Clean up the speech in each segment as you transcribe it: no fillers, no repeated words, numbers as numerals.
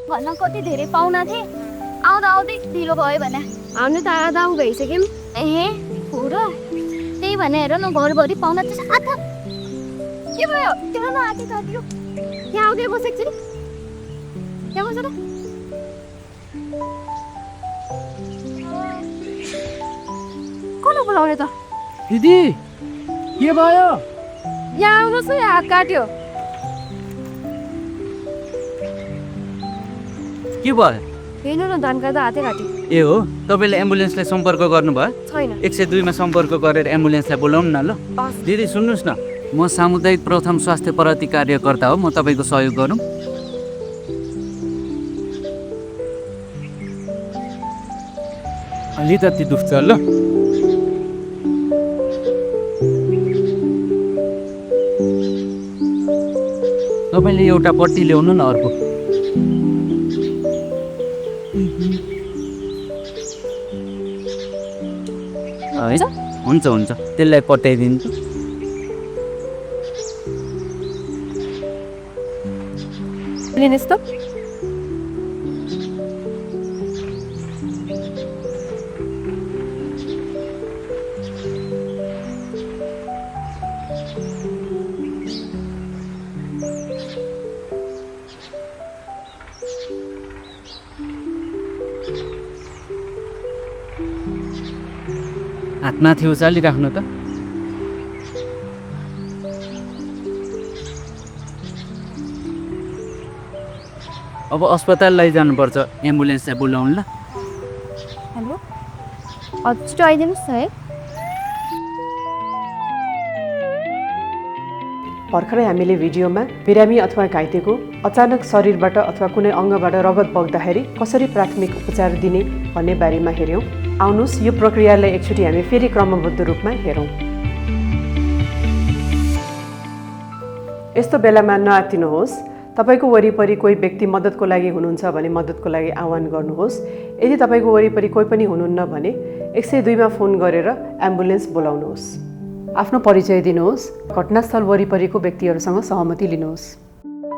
भन्न कति धेरै पाहुना थिए आउँदा आउँदै ढिलो भयो भने आउनु त आधा आउँ भइसक्यौँ ए हो र त्यही भनेर न घरभरि पाहुना त्यसो आथा के भयो तेरो न आँटी काट्यो यहाँ आउँदै बसेको छु नि यहाँ बस त कसले बोलाउने त दिदी के भयो यहाँ आउनुहोस् न हात काट्यो के भयो हेर्नु न धान काट्दा हातै काट्यो ए हो तपाईँले एम्बुलेन्सलाई सम्पर्क गर्नुभयो छैन 102 मा सम्पर्क गरेर एम्बुलेन्सलाई बोलाउनु न ल दिदी सुन्नुहोस् न म सामुदायिक प्रथम स्वास्थ्य प्रति कार्यकर्ता हो म तपाईँको सहयोग गरौँ अलिकति दुख्छ ल तपाईँले एउटा पट्टी ल्याउनु न अर्को है हुन्छ हुन्छ त्यसलाई पठाइदिन्छु लिनुहोस् त हात माथि उचालिराख्नु त अब अस्पताल लैजानुपर्छ एम्बुलेन्सलाई बोलाउनु ल हेलो हजुर छिटो आइदिनुहोस् न है भर्खरै हामीले भिडियोमा बिरामी अथवा घाइतेको अचानक शरीरबाट अथवा कुनै अङ्गबाट रगत बग्दाखेरि कसरी प्राथमिक उपचार दिने भन्ने बारेमा हेऱ्यौँ। आउनुहोस् यो प्रक्रियालाई एकचोटि हामी फेरि क्रमबद्ध रूपमा हेरौँ। यस्तो बेलामा नआत्तिनुहोस्। तपाईको वरिपरि कोही व्यक्ति मद्दतको लागि हुनुहुन्छ भने मद्दतको लागि आह्वान गर्नुहोस्। यदि तपाईको वरिपरि कोही पनि हुनुहुन्न भने 102 मा फोन गरेर एम्बुलेन्स बोलाउनुहोस्। आफ्नो परिचय दिनुहोस्। घटनास्थल वरिपरिको व्यक्तिहरूसँग सहमति लिनुहोस्।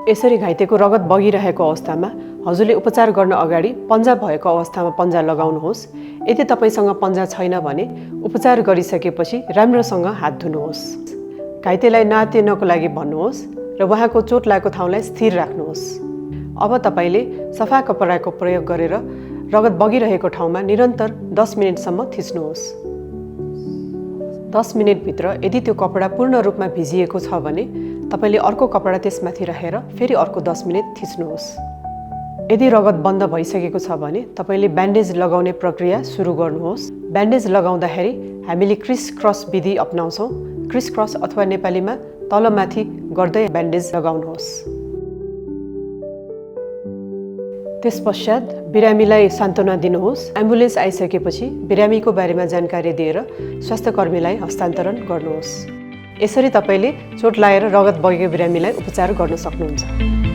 यसरी घाइतेको रगत बगिरहेको अवस्थामा हजुरले उपचार गर्न अगाडि पन्जा भएको अवस्थामा पन्जा लगाउनुहोस्। यदि तपाईसँग पन्जा छैन भने उपचार गरिसकेपछि राम्रोसँग हात धुनुहोस्। घाइतेलाई नआत्तिनको लागि भन्नुहोस् र उहाँको चोट लागेको ठाउँलाई स्थिर राख्नुहोस्। अब तपाईले सफा कपडाको प्रयोग गरेर रगत बगिरहेको ठाउँमा निरन्तर 10 मिनेटसम्म थिच्नुहोस्। 10 मिनेटभित्र यदि त्यो कपडा पूर्ण रूपमा भिजिएको छ भने तपाईले अर्को कपडा त्यसमाथि राखेर फेरि अर्को 10 मिनेट थिच्नुहोस्। यदि रगत बन्द भइसकेको छ भने तपाईले ब्यान्डेज लगाउने प्रक्रिया सुरु गर्नुहोस्। ब्यान्डेज लगाउँदाखेरि हामीले क्रिस क्रस विधि अपनाउँछौँ। क्रिस क्रस अथवा नेपालीमा तलमाथि गर्दै ब्यान्डेज लगाउनुहोस्। त्यसपश्चात बिरामीलाई सान्त्वना दिनुहोस्। एम्बुलेन्स आइसकेपछि बिरामीको बारेमा जानकारी दिएर स्वास्थ्यकर्मीलाई हस्तान्तरण गर्नुहोस्। यसरी तपाईले चोट लागेर रगत बगेको बिरामीलाई उपचार गर्न सक्नुहुन्छ।